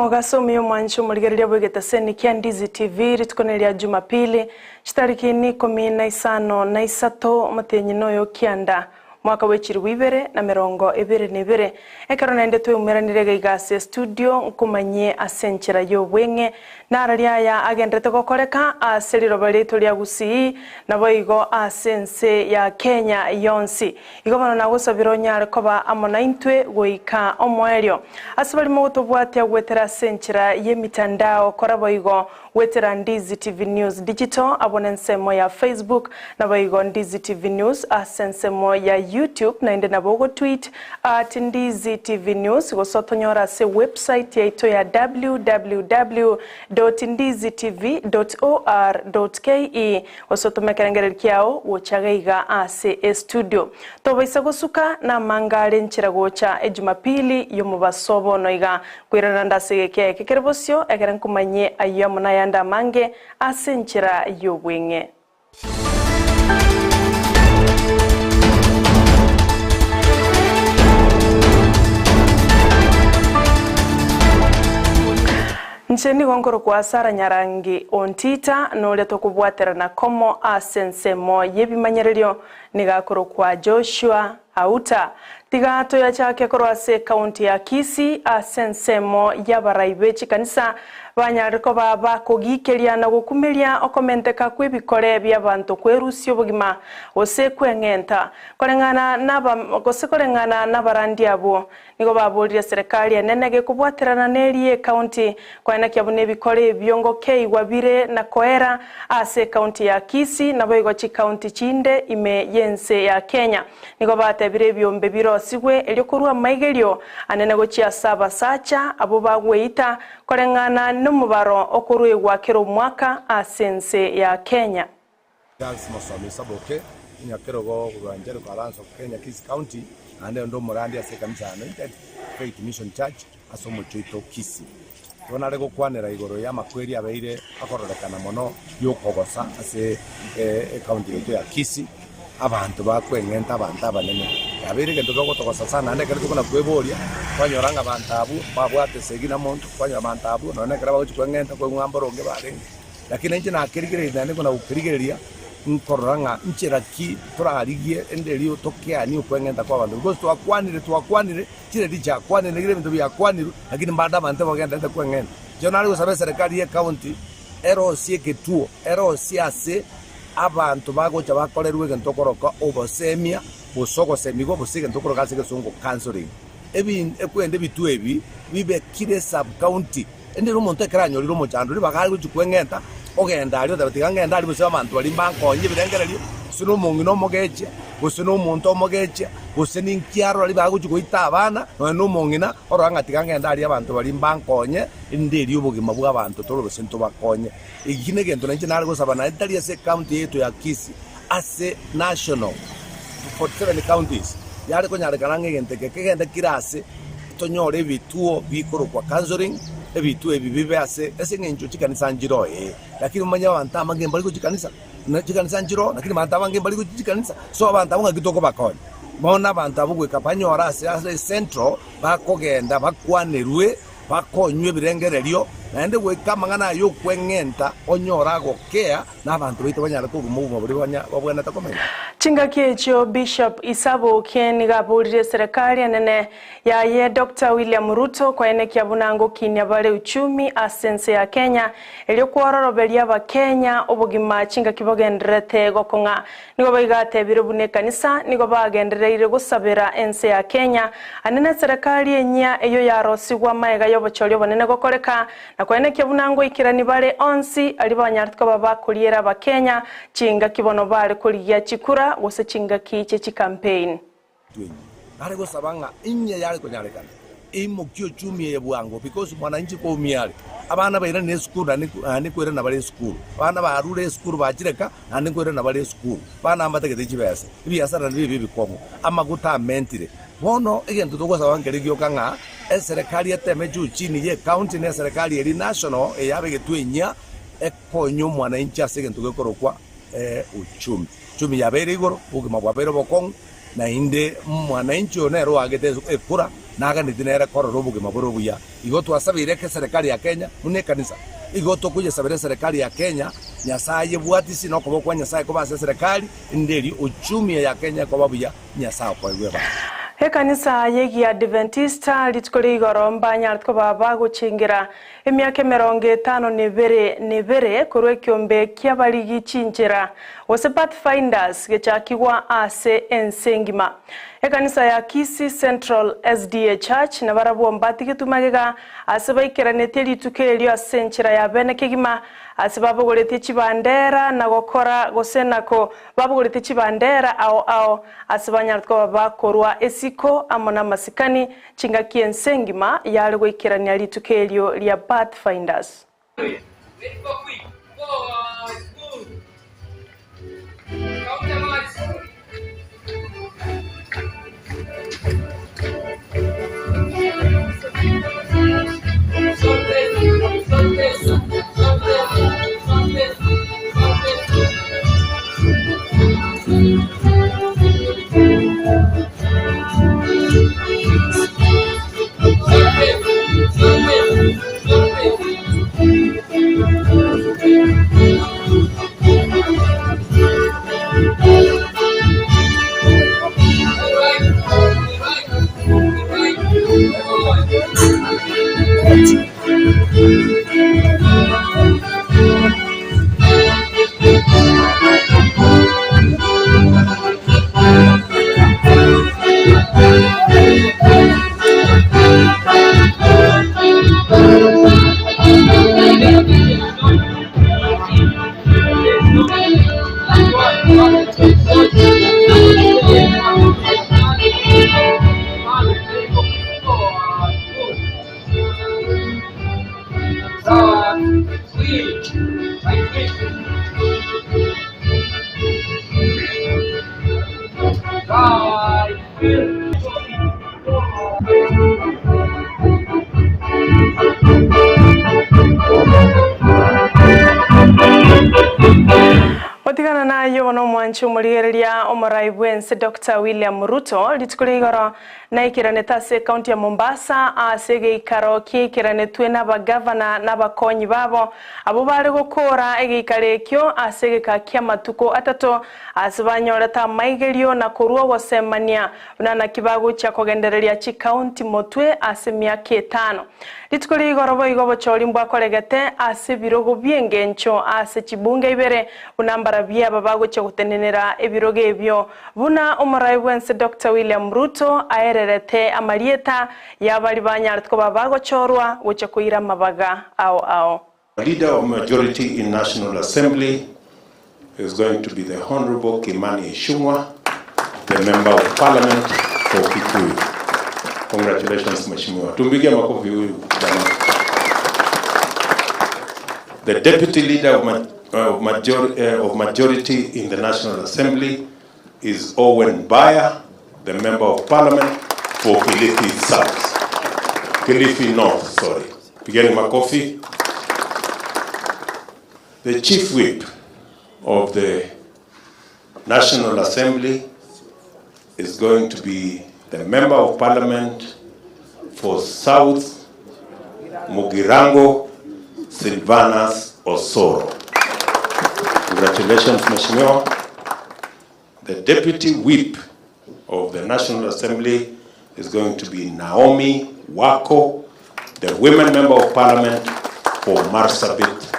Omogaso omuya omwanche omorigereria bw'egetaseni kia Ndizi TV rituko neria Jumapili chitariki nikomi na isano na isato omotienyi noyo kianda Mwaka bwe chilifu 2022, ekero naende tweumeranire iga iga ase estudio nkomanyie ase enchera y'obweng'e nararia aya agenderete gokoreka ase riroba riaito ria Gusii naboigo ase ense ya Kenya yonsi. Igo bono nagosabire onyare koba amo naintwe goika omoerio. Ase baria mogotobwatia goetera ase enchera y'emitandao kora boigo Goetera Ndizi TV News Digital abwo nensemo ya Facebook, naboigo Ndizi TV News ase ensemo ya YouTube, naende nabo ogotweet at Ndizi TV News gose otonyore ase website yaito ya www dot ndizi tv dot or dot ke gose otome ekerengererio kiao gocha gaiga ase estudio. Tobaisa gosuka namanga are nchera gocha ejumapili yomobaso bono iga. Koirana naende ase egeka eke kere bosio, ekero nkomanyie ayio amo nayande amange ase enchera y'obweng'e. Inche nigo nkorokwa Sara Nyarangi Ontita, noria tokobwaterana komo ase ensemo y'ebimanyererio, nigo akorokwa Joshua Auta. Tiga toyachake korwa ase ekaunti ya Kisii ase ensemo y'abarai be chikanisa banyarire koba bakogikeria na gokumeria okomenteka kw'ebikore bi'abanto kwerusia obogima gose kweng'enta. Koreng'ana naba gose koreng'ana nabarandi abwo nigo baborire serikali enene gekobwaterana neri y'ekaunti koenekia buna ebikore ebio ngokeigwa bire na koera ase ekaunti ya Kisii naboigo chikaunti chinde ime y'ense ya Kenya. Nigo batebire ebiombe birosigwe erio korwa amaigerio anene gochia ase abasacha abwo bagweita koreng'ana nomobaro okoruegwa kera omwaka ase ense ya Kenya. Charles Mosomi Saboke, omonyakerogo korwa Jericho Alliance of Kenya, Kisii County, naende onde omorandi ase ekanisa ya Anointed Faith Mission Church ase omochie oito Kisii. Igo nare gokwanera igoro y'amakweri abeire akororekana mono y'okogosa ase ecounty yaito ya Kisii, abanto bakweng'enta abanto abanene. Yabeire egento kegotogosa sana naende ekero tokona kweboria, kwanyora ng'a abanto abwo mbabwate esegi na monto, kwanyora abanto abwo nonye na ekero bagochia kweng'enta kwaigwa ng'a mboronge barenge. Lakini inche nakerigereria naende kona gokerigereria, nkorora ng'a nchera ki torarigie ende erio tokeanie okweng'enta kw'abanto. Because twakwanire, twakwanire, chiredi chiakwanire, na kera ebinto biakwanirwe, lakini bado abanto bagendererete kweng'enta. Inche nare gosaba eserekari y'ecounty erosie egetuo, erosie ase abanto bagocha bakorerwe egento okoroka obosemia, gose ogosemigwa, gose egento okoroka ase egesongo counselling. Ebi ekwende ebituo ebi bibe kire sub county. Rende ere omonto ekero anyorire omochando, ribaga are gochia kweng'enta, ogenda aria oteba, Tiga ngende aria gose abanto baria mbankonye ebirengererio, gose nomong'ina omogechia, gose nomonto omogechia, gose ninki arora ribaga gochia goita abana, nonya nomong'ina, orora ng'a tiga ngende aria abanto baria mbankonye, erinde erio obogima bw'abanto tore gose ntobakonye. Eki negento nainche nare gosaba naende tari ase ecounty yaito ya Kisii, ase national 47 counties, yare konyarekana ng'a egento eke kegende kire ase tonyore ebituo bikorokwa counselling, ebituo ebi bibe ase ase eng'encho chikanisa nchiroo ee, lakini omanye abanto abange mbari gochia chikanisa, na chikanisa nchiroo lakini abanto abange mbari gochia chikanisa, so abanto abwo ng'aki tokobakonya? Bono abanto abwo goika banyore ase ase central bakogenda bakwanerwe, bakonywe ebirengererio, naende goika amang'ana aya okweng'enta onyore agokea na abanto baito banyare kogima obogima boria banya babwenerete komenya. Chingaki echio Bishop Isaboke nigo aboririe eserekari enene yaye Doctor William Ruto koenekia buna ngokinia bare uchumi ase ense ya Kenya erio kwororoberia abakenya obogima chingaki bogendererete gokong'a. Nigo boigo atebire buna ekanisa nigo bagendereire gosabera ense ya Kenya ande neserekari enyia eyio yarosigwe amaega yobochori obonene gokoreka Na koenekia buna ngoikerani bare onsi aria banyarete koba bakoriera Abakenya chingaki bono bare korigia chikura gose chingaki chie chikampeini. Nare gosaba ng'a inye yare konyarekana eimokie ochumi eye bwango because mwananchi koumia are abana bairane esukuru naende naende nkoirana bare esukuru abana barure esukuru bachire ka naende nkoirana bare esukuru abana mbatagete chibesa ebiasara nabio ebi ebikong'u amaguta amentire bono egento togosaba nkere gioka ng'a Eserekari eteme juu chini ye county ne eserekari eri national eyabegetwe enyia ekonye omwananchi ase egento gekorokwa uchumi. Uchumi yabeire igoro, obogima bwabeire obokong'u naende mwananchi oyo nere oagete ekura. Naganeti nere korora obogima bore obuya. Igo twasabeire eke eserekari ya Kenya buna ekanisa. Igo tokoyesabera eserekari ya Kenya, Nyasae ayebwatisi na okoboko kwa Nyasae kobe ase eserekari, erinde erio uchumi ya Kenya ekoba buya, Nyasae okoegwa ebara. Ekanisa y'Egiadiventista rituko ria igoro mbanyarete koba bagochengera emiaka emerongo etano na ebere na ebere korwa ekiombe ki'abarigi chinchera gose Pathfinders gechakigwa ase ense engima. Ekanisa ya Kisii Central SDA Church nabarabwo mbatigetwe magega ase baikeranetie rituko erio ase enchera ya bene kegima ase babogoretie chibandera na gokora gose nako babogoretie chibandera ao ao ase banyarete koba bakorwa esiko amo namasikani chingaki ense engima yare goikerania rituko erio ria Pathfinders. Gotigana nayio bono omwanchi omorigereria omorai bw'ense Doctor William Ruto rituko ria igoro Naikeranete ase ekaunti ya Mombasa ase egeikaro kiaikeranetwe nabagavana na abakonyi babo, abwo bare gokoora egeikaro ekio ase egeka ki'amatuko atato, ase banyorete amaigerio na korua ogosemania buna naki bagochia kogendereria chikaunti motwe ase emiaka etano. Rituko ria igoro boigo obochori mbwakoregete ase ebirogo bi'engencho ase chibunge ibere, buna mbarabwo aba bagochia gotenenera ebirogo ebio. Buna omorai bw'ense Doctor William Ruto aererete amarieta y'abaria banyarete koba bagochorwa gochia koira amabaga ao ao. Leader of Majority in National Assembly is going to be the Honourable Kimani Ichung'wa, the Member of Parliament for Kikuyu. Congratulations Mheshimiwa. Tumpigie makofi huyu jamaa. The Deputy Leader of, ma of, major of Majority in the National Assembly is Owen Baya, the Member of Parliament for Kilifi South. Kilifi North, sorry. Pigeni makofi. The Chief Whip of the National Assembly is going to be the Member of Parliament for South Mugirango, Silvanus Osoro. Congratulations, Mheshimiwa. The Deputy Whip of the National Assembly is going to be Naomi Wako, the Women Member of Parliament for Marsabit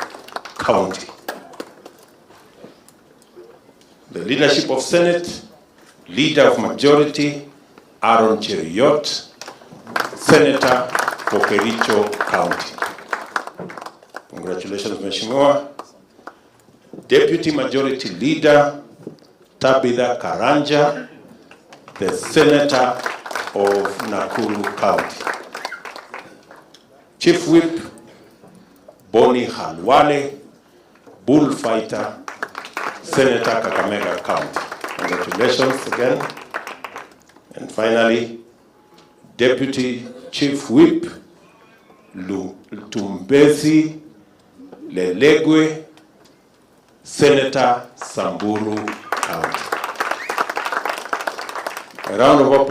County. The leadership of Senate, Leader of Majority, Aaron Cheruiyot, Senator for Kericho County. Congratulations, Mheshimiwa. Deputy Majority Leader, Tabitha Karanja, the Senator of Nakuru County. Chief Whip, Bonnie Khalwale, Bullfighter, Senator Kakamega County. Congratulations again. And finally, Deputy Chief Whip, Ltumbesi Lelegwe, Senator Samburu County. A round of applause.